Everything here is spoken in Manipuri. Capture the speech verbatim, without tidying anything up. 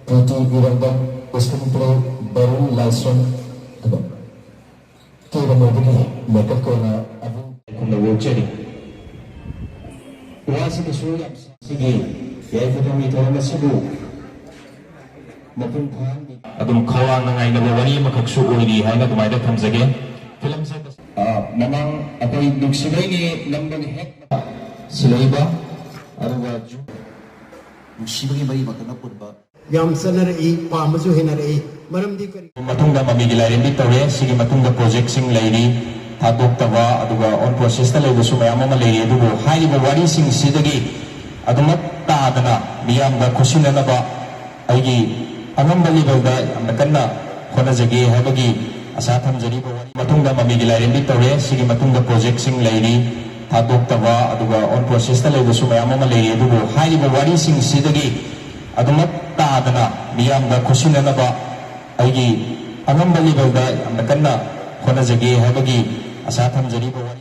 ꯄꯤ ꯇꯤ ꯏꯔꯝꯗꯝ, ꯏꯁꯀ꯭ꯔꯤꯟ ꯄ꯭ꯂꯦ ꯕꯔꯨ ꯂꯥꯏꯁ꯭ꯔꯝ, ꯑꯗꯨꯒ ꯀꯦ ꯔꯃꯣꯗꯒꯤ ꯃꯦꯀꯞ ꯀꯣꯟꯅ ꯑꯕꯨꯡ ꯈꯨꯝꯅ ꯋꯣꯛꯆꯔꯤ꯫ ꯋꯥꯁꯤꯗꯁꯨ ꯌꯥꯝ ꯁꯤꯒꯤ ꯌꯥꯏꯐ ꯊꯧꯔꯝ ꯑꯁꯤꯕꯨ ꯃꯄꯨꯡ ꯐꯥꯍꯟꯕꯤ꯫ ꯑꯗꯨꯝ ꯈꯧꯔꯥꯡꯅ ꯉꯥꯏꯅꯕ ꯋꯥꯔꯤ ꯑꯃꯈꯛꯁꯨ ꯑꯣꯏꯔꯤ ꯍꯥꯏꯅ ꯑꯗꯨꯃꯥꯏꯅ ꯊꯝꯖꯒꯦ꯫ ꯐꯤꯂꯝꯁꯦ ꯑ, ꯃꯃꯥꯡ ꯑꯩꯈꯣꯏ ꯅꯨꯡꯁꯤꯕꯩꯅꯦ ꯅꯝꯕꯒꯤ ꯍꯦꯛ ꯁꯤꯂꯩꯕ, ꯑꯗꯨꯒ ꯖꯨ-, ꯅꯨꯡꯁꯤꯕꯒꯤ ꯃꯔꯤ ꯃꯈꯜꯅ ꯄꯨꯟꯕ꯫ ꯌꯥꯝ ꯆꯠꯅꯔꯛꯏ, ꯄꯥꯝꯕꯁꯨ ꯍꯦꯟꯅꯔꯛꯏ꯫ ꯃꯔꯝꯗꯤ ꯀꯔꯤ? ꯃꯇꯨꯡꯗ ꯃꯃꯤꯒꯤ ꯂꯥꯏꯔꯦꯝꯕꯤ ꯇꯧꯔꯦ꯫ ꯁꯤꯒꯤ ꯃꯇꯨꯡꯗ ꯄ꯭ꯔꯣꯖꯦꯛꯁꯤꯡ ꯂꯩꯔꯤ, ꯊꯥꯗꯣꯛꯇꯕ, ꯑꯗꯨꯒ ꯑꯣꯟ ꯄ꯭ꯔꯣꯁꯦꯁꯇ ꯂꯩꯕꯁꯨ ꯃꯌꯥꯝ ꯑꯃ ꯂꯩꯔꯤ꯫ ꯑꯗꯨꯕꯨ ꯍꯥꯏꯔꯤꯕ ꯋꯥꯔꯤꯁꯤꯡꯁꯤꯗꯒꯤ ꯑꯗꯨꯃꯛ ꯇꯥꯗꯅ ꯃꯤꯌꯥꯝꯗ ꯈꯨꯠꯁꯤꯟꯅꯅꯕ ꯑꯩꯒꯤ ꯑꯉꯝꯕ ꯂꯦꯚꯦꯜꯗ ꯌꯥꯝꯅ ꯀꯟꯅ ꯍꯣꯠꯅꯖꯒꯦ ꯍꯥꯏꯕꯒꯤ ꯑꯁꯥ ꯊꯝꯖꯔꯤꯕ ꯋꯥꯔꯤ ꯃꯇꯨꯡꯗ ꯃꯃꯤꯒꯤ ꯂꯥꯏꯔꯦꯝꯕꯤ ꯇꯧꯔꯦ꯫ ꯁꯤꯒꯤ ꯃꯇꯨꯡꯗ ꯄ꯭ꯔꯣꯖꯦꯛꯁꯤꯡ ꯂꯩꯔꯤ, ꯊꯥꯗꯣꯛꯇꯕ, ꯑꯗꯨꯒ ꯑꯣꯟ ꯄ꯭ꯔꯣꯁꯦꯁꯇ ꯂꯩꯕꯁꯨ ꯃꯌꯥꯝ ꯑꯃ ꯂꯩꯔꯤ꯫ ꯑꯗꯨꯕꯨ ꯍꯥꯏꯔꯤꯕ ꯋꯥꯔꯤꯁꯤꯡꯁꯤꯗꯒꯤ ꯑꯗꯨꯃꯛ ꯇꯥꯗꯅ ꯃꯤꯌꯥꯝꯗ ꯈꯨꯠꯁꯤꯟꯅꯅꯕ ꯑꯩꯒꯤ ꯑꯉꯝꯕ ꯂꯦꯚꯦꯜꯗ ꯌꯥꯝꯅ ꯀꯟꯅ ꯍꯣꯠꯅꯖꯒꯦ ꯍꯥꯏꯕꯒꯤ ꯑꯁꯥ ꯊꯝꯖꯔꯤꯕ ꯋꯥꯔꯤ